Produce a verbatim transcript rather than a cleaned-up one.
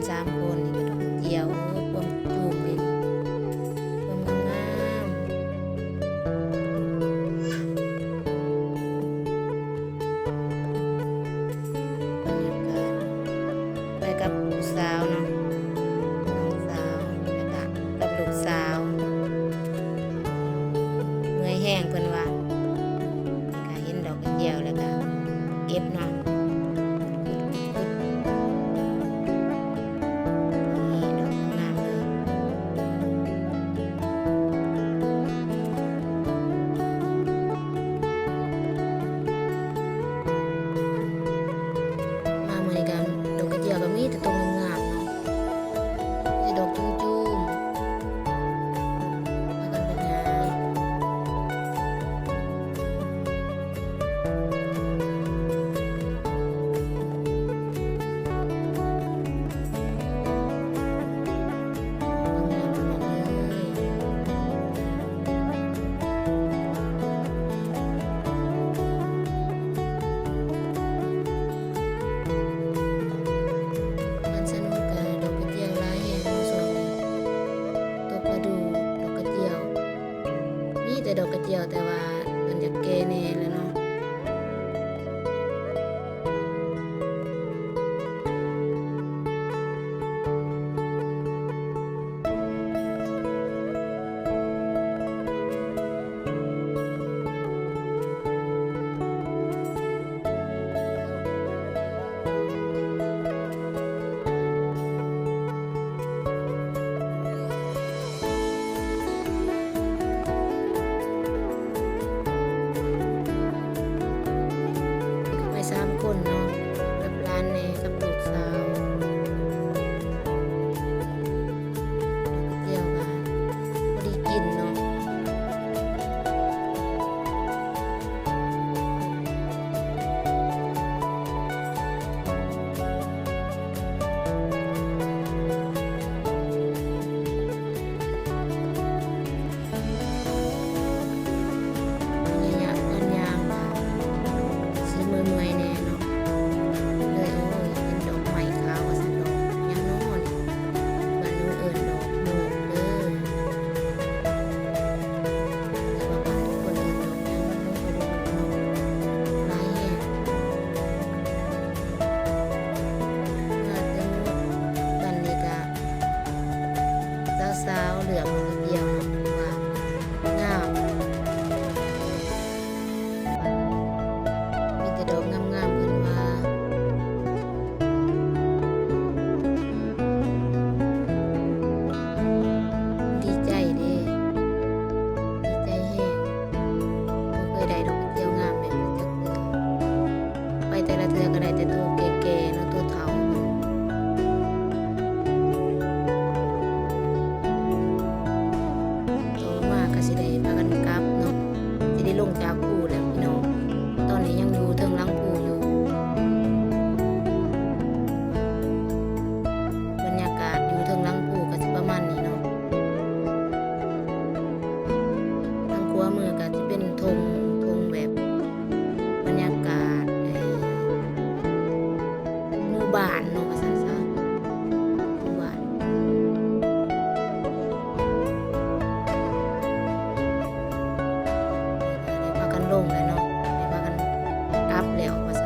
สามคนนี่ก็ดอกกระเจียว โอ้ย ความจูงเลยนี่ ความงามๆ บรรยากาศ ไปกับผู้สาวเนาะ น้องสาว แล้วก็กับลูกสาว เมื่อยแฮงเพิ่นว่า ก็เห็นดอกกระเจียวแล้วก็เก็บเนาะ นี่ดอกงามๆ เลย มามื้อนี้ก็ดอกกระเจียวก็มีแต่ต้นงามๆ เนาะ มีแต่ดอกจุ่มๆ พากันไปหา บ้านสนุกกะดอกกระเจียวหลายแฮงช่วงนี้ ตกฤดูดอกกระเจียว มีแต่ดอกกระเจียว แต่ว่ามันอยากแก่แน่แล้วเนาะ ไปสามคนเนาะ กับหลานแหน่ กับลูกสาว เดียวกัน พอดีกินเนาะ ระยะการย่างค่ะ สิเมื่อยๆ แน่เนาะ เลย โอ้ย เป็นดอกไม้ขาวว่าซั่นดอก ยังนอน บ้านหนูเอิ้นดอกโมกเด้อ แต่ว่าบ้านทุกคนเอิ้นดอกหยัง หนูก็บ่รู้เนาะ หลายแฮง มาถึงบ้านนี้ก็ สาวๆ เหลือบมาคนเดียวเนาะ ว่างาม มีแต่ดอกงามๆ เพิ่นว่า ดีใจเด้ ดีใจแฮง บ่เคยได้ดอกกระเจียวงามแบบนี้จักเทื่อ ไปแต่ละเทื่อก็ได้แต่โตแก่ๆ เนาะ โตเฒ่า ต่อมาก็สิได้พากันกลับเนาะ สิได้ลงจากภูแล้วพี่น้อง ตอนนี้ยังอยู่เทิงหลังภูอยู่ บรรยากาศอยู่เทิงหลังภูก็สิประมาณนี้เนาะ ทางขวามือก็สิเป็นธง ธงแบบบรรยากาศ เอ่อ หมู่บ้านเนาะ ว่าซั่นซะ หมู่บ้าน ได้พากันลงแล้วเนาะ ได้พากันกลับแล้ว ว่าซั่น